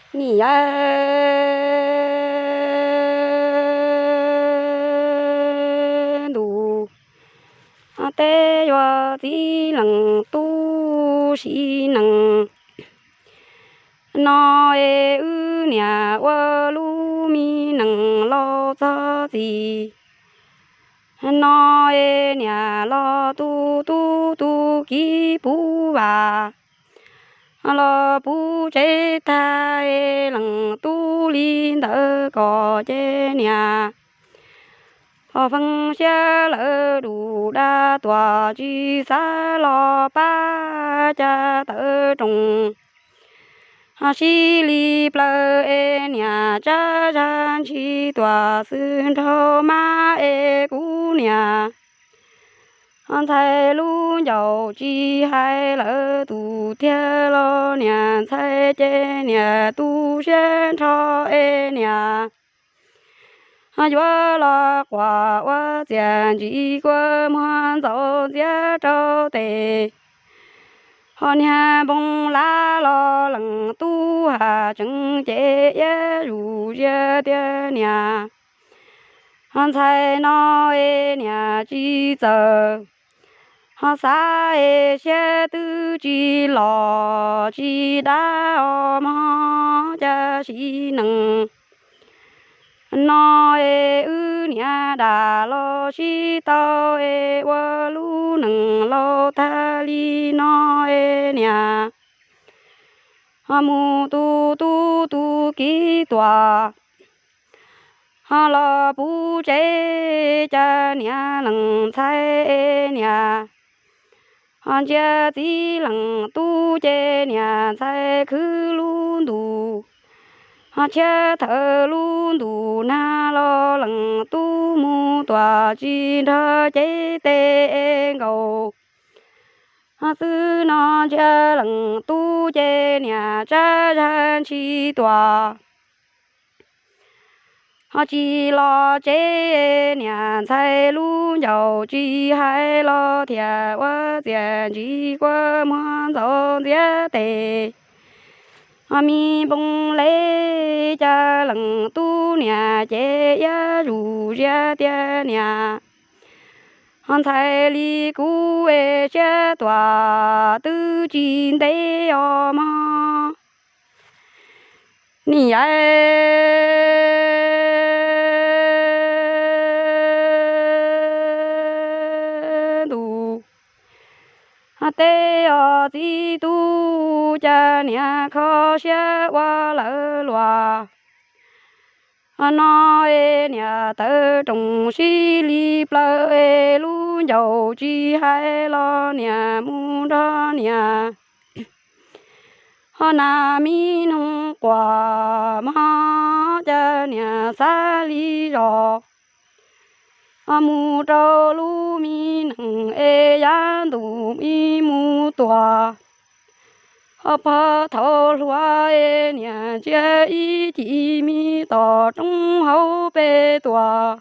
Niam yawm ntuj, tej yuav txiv leej tub sim neej no es wb niam ua lub me neej laus txog txij no es niam los tu tub tu kiv puv vam los puv tsev tag es leej tub li ntawd kom ces niam ho feeb siab lawm dub daj tuag tsis xav los pab cas tawm roos ho sib li plaws es niam tsab zag ntshis tuam xwb nraug mab es kuv niam ho ntxhais lub ncauj tsis hais lawv tus tiag los niam ntxhais ces niam tu siab nrho es niam ho yuav los quas ua txiaj ntsim kua muag ntxaus ntxiab rau tes ho niag npoo lab los leej tub has tsees ces iab zus ziab tias niam ho ntxhais no es niam tsis txawj ho xav es siab twb tsis los tsis dab os mog cas sim neej no es wb niam dam los sib tau es ua lub neej laus tag li no es niam ho mus tu tub tu kiv tuam ho los puv tsev cas niam leej ntxhais es niam ho ntsia txiv leej tub ces niam ntxhais khwv lub ntuj ho tshiab thawm lub ntuj nag los leej tub mus tuam tsis nrog cev tes es nkaus ho xwb no ntsia leej tub ces niam tsab zag ntshis tuam ho tsis los tsev niam ntxhais lub ncauj tsis hais los thiaj ua txiaj ntsim kua muag ntxaus ntxiab tes ho me npoo le cas leej tub niam ces iab zus ziab tias niam ho ntxhais li kuv es siab tuam twb tsis ntev os mog niam yawm ntuj, tej os txiv tub cas niam kho siab ua lawv luag no es niam tawm roos sib li plaws es lub ncauj tsis hais los niam mus nrog niam ho nas mi noog quas mog cas niam xav li zos ho mus rau lub mi neeg es yav ntuj mi mus tuag ho pog thaum hluas es niam ntsia ib chim mi tom roob hauv pes tuam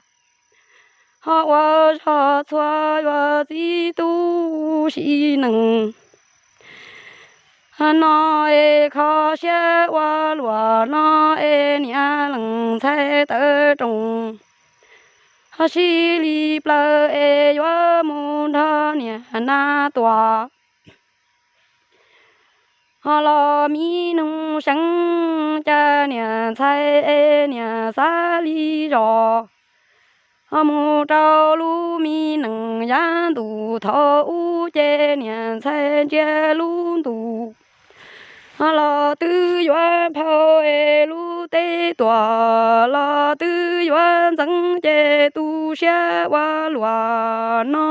ho ua zog txhua yuav txiv tub sim neej no es kho siab ua luag no es niam leej ntxhais tawm roos ho sib li plaws es yuav mus nrog niam nas tuam ho los mi noog seev cas niam ntxhais es niam xav li zos ho mus rau lub mi neeg yav ntuj thaum ub ces niam ntxhais ntsia lub ntuj ho los twb yuav nphau es lub teb tuam los twb yuav ntxeev ces tu siab ua luag no